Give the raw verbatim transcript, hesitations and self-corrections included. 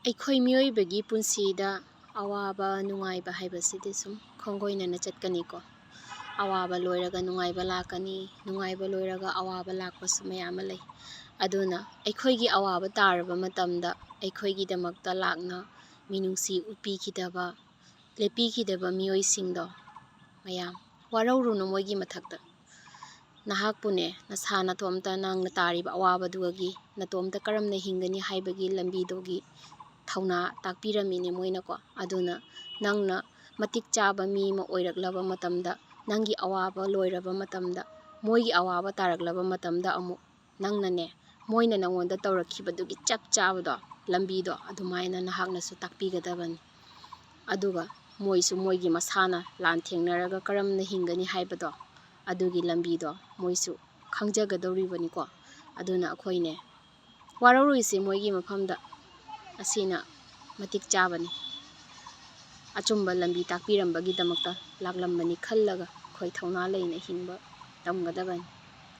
ꯑꯩꯈꯣꯏ ꯃꯤꯑꯣꯏꯕꯒꯤ ꯄꯨꯟꯁꯤꯗ ꯑꯋꯥꯕ ꯅꯨꯡꯉꯥꯏꯕ ꯍꯥꯏꯕꯁꯤꯗꯤ ꯁꯨꯝ ꯈꯣꯡꯒꯣꯏꯅꯅ ꯆꯠꯀꯅꯤꯀꯣ꯫ ꯑꯋꯥꯕ ꯂꯣꯏꯔꯒ ꯅꯨꯡꯉꯥꯏꯕ ꯂꯥꯛꯀꯅꯤ, ꯅꯨꯡꯉꯥꯏꯕ ꯂꯣꯏꯔꯒ ꯑꯋꯥꯕ ꯂꯥꯛꯄꯁꯨ ꯃꯌꯥꯝ ꯑꯃ ꯂꯩ꯫ ꯑꯗꯨꯅ ꯑꯩꯈꯣꯏꯒꯤ ꯑꯋꯥꯕ ꯇꯥꯔꯕ ꯃꯇꯝꯗ ꯑꯩꯈꯣꯏꯒꯤꯗꯃꯛꯇ ꯂꯥꯛꯅ ꯃꯤꯅꯨꯡꯁꯤ ꯎꯠꯄꯤꯈꯤꯗꯕ, ꯂꯦꯞꯄꯤꯈꯤꯗꯕ ꯃꯤꯑꯣꯏꯁꯤꯡꯗꯣ ꯃꯌꯥꯝ, ꯋꯥꯔꯧꯔꯨꯅꯨ ꯃꯣꯏꯒꯤ ꯃꯊꯛꯇ꯫ ꯅꯍꯥꯛꯄꯨꯅꯦ, ꯅꯁꯥ ꯅꯇꯣꯝꯇ ꯅꯪꯅ ꯇꯥꯔꯤꯕ ꯑꯋꯥꯕꯗꯨꯒꯤ ꯅꯇꯣꯝꯇ ꯀꯔꯝꯅ ꯍꯤꯡꯒꯅꯤ ꯍꯥꯏꯕꯒꯤ ꯂꯝꯕꯤꯗꯨꯒꯤ ꯊꯧꯅꯥ ꯇꯥꯛꯄꯤꯔꯝꯃꯤꯅꯦ ꯃꯣꯏꯅꯀꯣ꯫ ꯑꯗꯨꯅ ꯅꯪꯅ ꯃꯇꯤꯛ ꯆꯥꯕ ꯃꯤ ꯑꯃ ꯑꯣꯏꯔꯛꯂꯕ ꯃꯇꯝꯗ, ꯅꯪꯒꯤ ꯑꯋꯥꯕ ꯂꯣꯏꯔꯕ ꯃꯇꯝꯗ, ꯃꯣꯏꯒꯤ ꯑꯋꯥꯕ ꯇꯥꯔꯛꯂꯕ ꯃꯇꯝꯗ ꯑꯃꯨꯛ ꯅꯪꯅꯅꯦ, ꯃꯣꯏꯅ ꯅꯪꯉꯣꯟꯗ ꯇꯧꯔꯛꯈꯤꯕꯗꯨꯒꯤ ꯆꯞ ꯆꯥꯕꯗꯣ, ꯂꯝꯕꯤꯗꯣ ꯑꯗꯨꯃꯥꯏꯅ ꯅꯍꯥꯛꯅꯁꯨ ꯇꯥꯛꯄꯤꯒꯗꯕꯅꯤ꯫ ꯑꯗꯨꯒ ꯃꯣꯏꯁꯨ ꯃꯣꯏꯒꯤ ꯃꯁꯥꯅ ꯂꯥꯟ ꯊꯦꯡꯅꯔꯒ ꯀꯔꯝꯅ ꯍꯤꯡꯒꯅꯤ ꯍꯥꯏꯕꯗꯣ, ꯑꯗꯨꯒꯤ ꯂꯝꯕꯤꯗꯣ ꯃꯣꯏꯁꯨ ꯈꯪꯖꯒꯗꯧꯔꯤꯕꯅꯤꯀꯣ꯫ ꯑꯗꯨꯅ ꯑꯩꯈꯣꯏꯅꯦ, ꯋꯥꯔꯧꯔꯣꯏꯁꯤ ꯃꯣꯏꯒꯤ ꯃꯐꯝꯗ, ꯑꯁꯤꯅ ꯃꯇꯤꯛ ꯆꯥꯕꯅꯤ꯫ ꯑꯆꯨꯝꯕ ꯂꯝꯕꯤ ꯇꯥꯛꯄꯤꯔꯝꯕꯒꯤꯗꯃꯛꯇ ꯂꯥꯛꯂꯝꯕꯅꯤ ꯈꯜꯂꯒ ꯑꯩꯈꯣꯏ ꯊꯧꯅꯥ ꯂꯩꯅ ꯍꯤꯡꯕ ꯇꯝꯒꯗꯕꯅꯤ꯫